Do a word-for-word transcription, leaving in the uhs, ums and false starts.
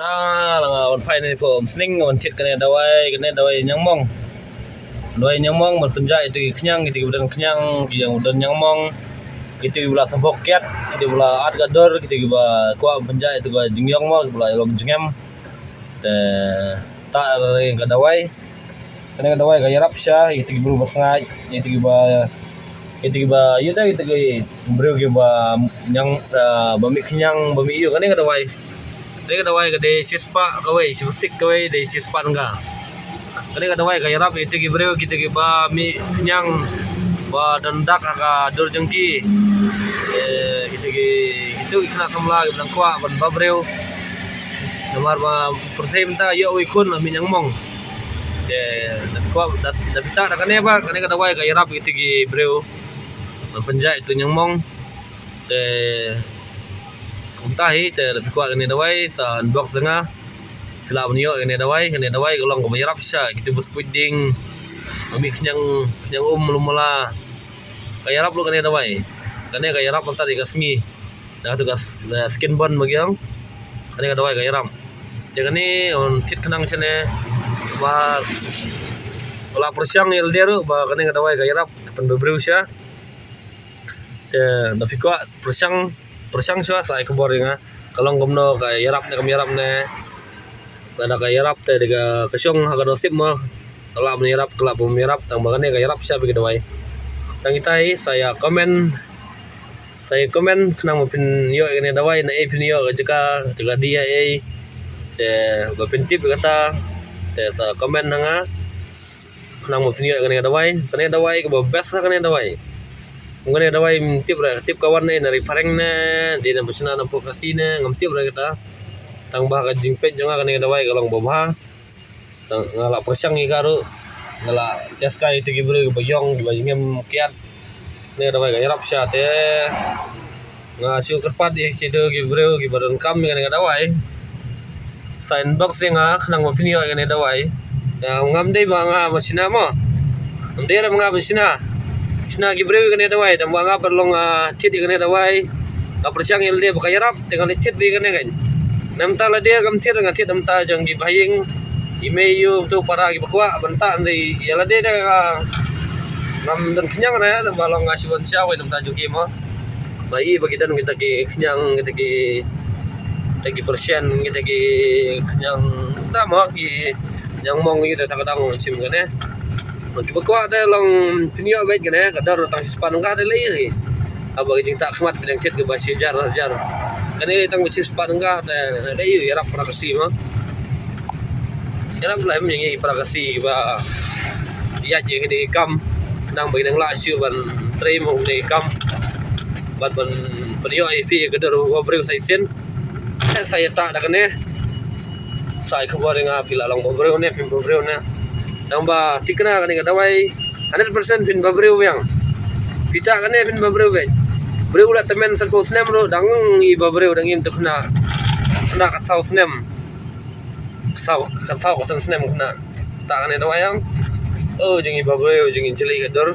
Ah, la nga wan phai ne pho Umsning, wan thied kane dawai, kane dawai ñiangmong. Dawai ñiangmong ban pynjah ïa kito ki khñiang, kito kiba don khñiang, ki ïa don ñiangmong, kito kiba la sngewbok kiad, kito kiba la at ka dur, kito kiba kwah pynjah ïa kito ka jingïong mo, kiba la long jingem. Te ta ka dawai. Kane ka dawai ka ïarap shisha ïa kito ki briew ba sngaid, ïa kito kiba, ïa kito kiba, ïa kito ki briew kiba ñiang, ah, ba mih khñiang, ba mih ïew, kane ka dawai. Kane ka dawai ka dei shispah kawei, shi plastik kawei dei shispah tyngka. Kane ka dawai ka ïarap ïa kito ki briew, kito kiba mih khñiang ba don dak ha ka dur jong ki. Eh, kito ki, kito ki khynnah samla kiba dang kwah ban bapbriew. Namar ba pyrthei mynta ïoh wei khun la mih ñiangmong. Te da kwah, da, da phi tah da kane ba, kane ka dawai ka ïarap ïa kito ki briew ban pynjah ïa kito ñiangmong. Te kumta hi, te da phi kwah kane dawai sa inbox ïa nga. Phi lah ban ïoh kane dawai, kane dawai ka long kaba ïarap shisha ïa kito ba skuid ding, ba mih khñiang, khñiang um lum mala. Ka ïarap ruh kane dawai. Kane ka ïarap mynta ïa ka sngi. Da katu ka s-, da skin burn ba ki ong. Kane ka dawai ka ïarap. Te kane un thied khnang shane ba la pyrshang ïa lade ruh ba kane ka dawai ka ïarap, ka pynbapbriew shisha. Te da phi kwah pyrshang, pyrshang shuwa sa ai khubor ïa nga. Ka long kumno, ka ïarap ne kam ïarap ne. Lada ka ïarap te da ka, ka shong ha ka nusip mo. Ka lah ban ïarap, ka lah ban ym ïarap, tang ba kane ka ïarap shisha bad ki dawai. Tang kita hi sa ïa comment, sa ïa comment khnang ba phin ïoh ïa kane dawai, na ei phin ïoh, ka jaka, jaka die ei. Te ba phin tip ïa kata, te sa comment ha nga khnang ba phin ïoh ïa kane dawai. Kane dawai kaba best ha kane dawai. Kane dawai ngam tip re, tip ka wan ne na ri phareng ne, dei na ba shna na pok Khasi ne, ngam tip re kata. Tang ba ka jingpeit jong nga kane dawai ka long ba bha. Tang nga la pyrshang ïa ka ruh, nga la test ka ïa kito ki briew kiba ïong, kiba jingem kiad. Kane dawai ka ïarap shisha te nga shu kyrpad ïa kito ki briew kiba donkam ïa kane ka dawai. Sa inbox ïa nga khnang ba phin ïoh ïa kane dawai. Ngam dei ba nga ban shna mo. Ngam dei ba nga ban shna. Shna ki briew ïa kane dawai, tang ba nga pat long, ah, thied ïa kane dawai. Nga pyrshang ïa lade ba ka ïarap, te nga leit thied ïa kane kan. Namar lada ngam thied, nga thied namar jong ki bahaïing, i mei i ïew, to para kiba kwah ban tah, hynrei ïa lade da nga ngam don khñiang re, tang ba long nga shu wan sha wei namar jong ki mo. Ba i ba ki don kita ki khñiang, kita ki, kita ki pyrshang, kita ki khñiang, ta mo ki ñiangmong, kita ta ka dang shim kane. Ba kiba kwah te long phin ïoh beit kane, ka dor tang shispah tyngka te lei hi. Haba ka jingtah khmat phin ïeng thied kaba shi hajar, hajar. Kane tang ba shispah tyngka te lei hi, ïarap para Khasi mo. Ïarap la em ïa ngi para Khasi ba ïaid ïa kine ki kam. Nang ba nang lah shuh ban trei mo kine ki kam. Ban, ban pynïoh ïa phi ka dor ba briew sa shisien. Sa ïa tah da kane. Sa ai khubor ïa nga phi la long ba briew ne, phim ba briew ne. Tang ba thikna kane ka dawai hundred percent phin ba briew biang. Phi tah kane phin ba briew beit. Briew la tymmen sanphew snem ruh dang i ba briew, dang im tu khynnah. Khynnah ka saw snem. Ka saw, ka saw ka san snem khynnah. Tah kane dawai ïa nga. Oh, jong i ba briew, jong i jylliew ka dur.